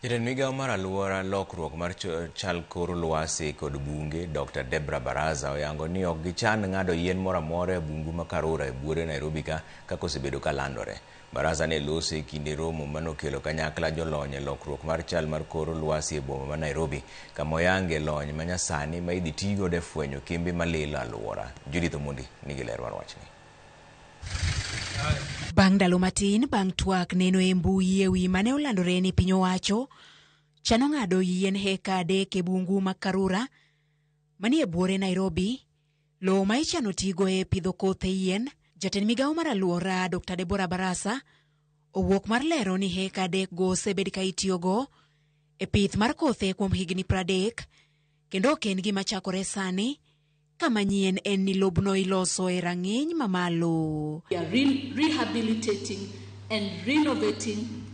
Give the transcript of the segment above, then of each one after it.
Jatend migao mar aluora, lokruok mar chal kor lwasi kod bunge, Dr. Debra Baraza oyango ni ok gichan ng'ado yien moro amora e bungu ma Karura e buore Nairobi ka kaka osebedo ka landore. Baraza ne loso e kinde romo manokelo kanyakla jolony e lokruok mar chal mar kor lwasi e boma ma Nairobi kama oyange lony manyasani ma idhi tigodo e fwenyo kembe malilo aluora. Judith Omondi nigi ler mar wachni. Bang' ndalo matin bang' twak neno e mbui e wi mane olandore ni piny owacho chano ng'ado yien heka 3 e bungu ma Karura manie buore Nairobi, lowo ma ichano tigo e pidho kothe yien, jatend migawo mar aluora Dr. Deborah Barasa owuok mar lero ni heka 3 go osebed ka itiyogo e pith mar kothe kuom higni 30 kendo ok en gima chakore sani. Kama nyien en ni lobno iloso e rang'iny mamalo. We are rehabilitating and renovating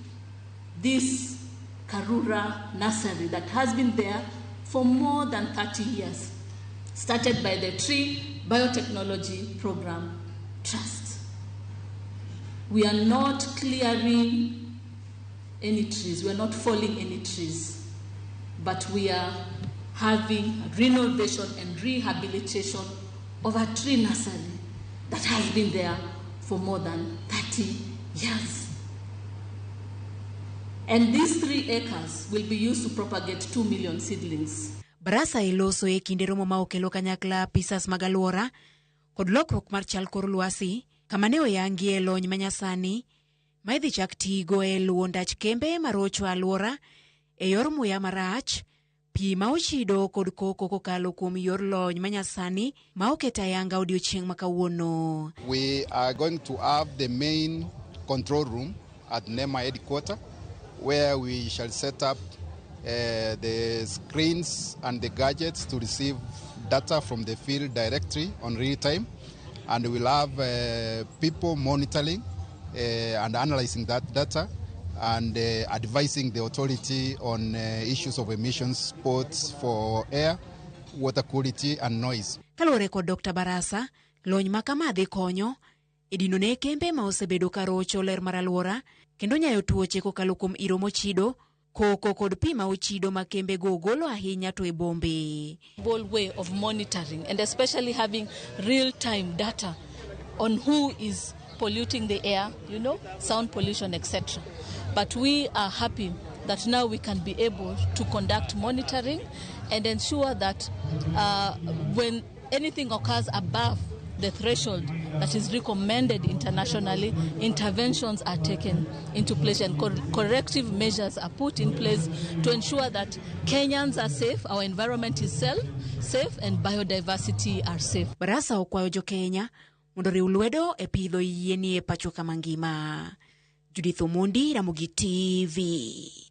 this Karura nursery that has been there for more than 30 years, started by the Tree Biotechnology Program Trust. We are not clearing any trees, we are not falling any trees, but we are having renovation and rehabilitation of a tree nursery that has been there for more than 30 years. And these 3 acres will be used to propagate 2 million seedlings. Barasa iloso e kinde romo ma okelo kanyakla apisas mag alwora kod lokruok mar chal kor lwasi kama ne oyangie lony manyasani ma idhi chak tigo e luwo ndach kembe marocho alwora e yor muya marach, pi ma ochido kod koko kokalo kuom yor lony manyasani ma oket ayanga odiochieng' ma kawuono. We are going to have the main control room at NEMA headquarters, where we shall set up the screens and the gadgets to receive data from the field directory on real time, and we'll have people monitoring and analyzing that data and advising the authority on issues of emissions spots for air, water quality and noise. Kaluwore kod Dr. Barasa, lony ma kama dhi konyo e dino ne kembe ma osebedo ka rocho ler mar alwora kendo nyayo tuoche kokalo kuom iro mochido, koko kod pi ma ochido ma kembe go golo ahinya to e bombe. Way of monitoring and especially having real-time data on who is polluting the air, sound pollution, etc. But we are happy that now we can be able to conduct monitoring and ensure that when anything occurs above the threshold that is recommended internationally, interventions are taken into place and corrective measures are put in place to ensure that Kenyans are safe, our environment is safe and biodiversity are safe. Barasa okwayo jo Kenya mondo riw lwedo e pidho yien e pacho kama ngima. Judith Omondi, Ramogi TV.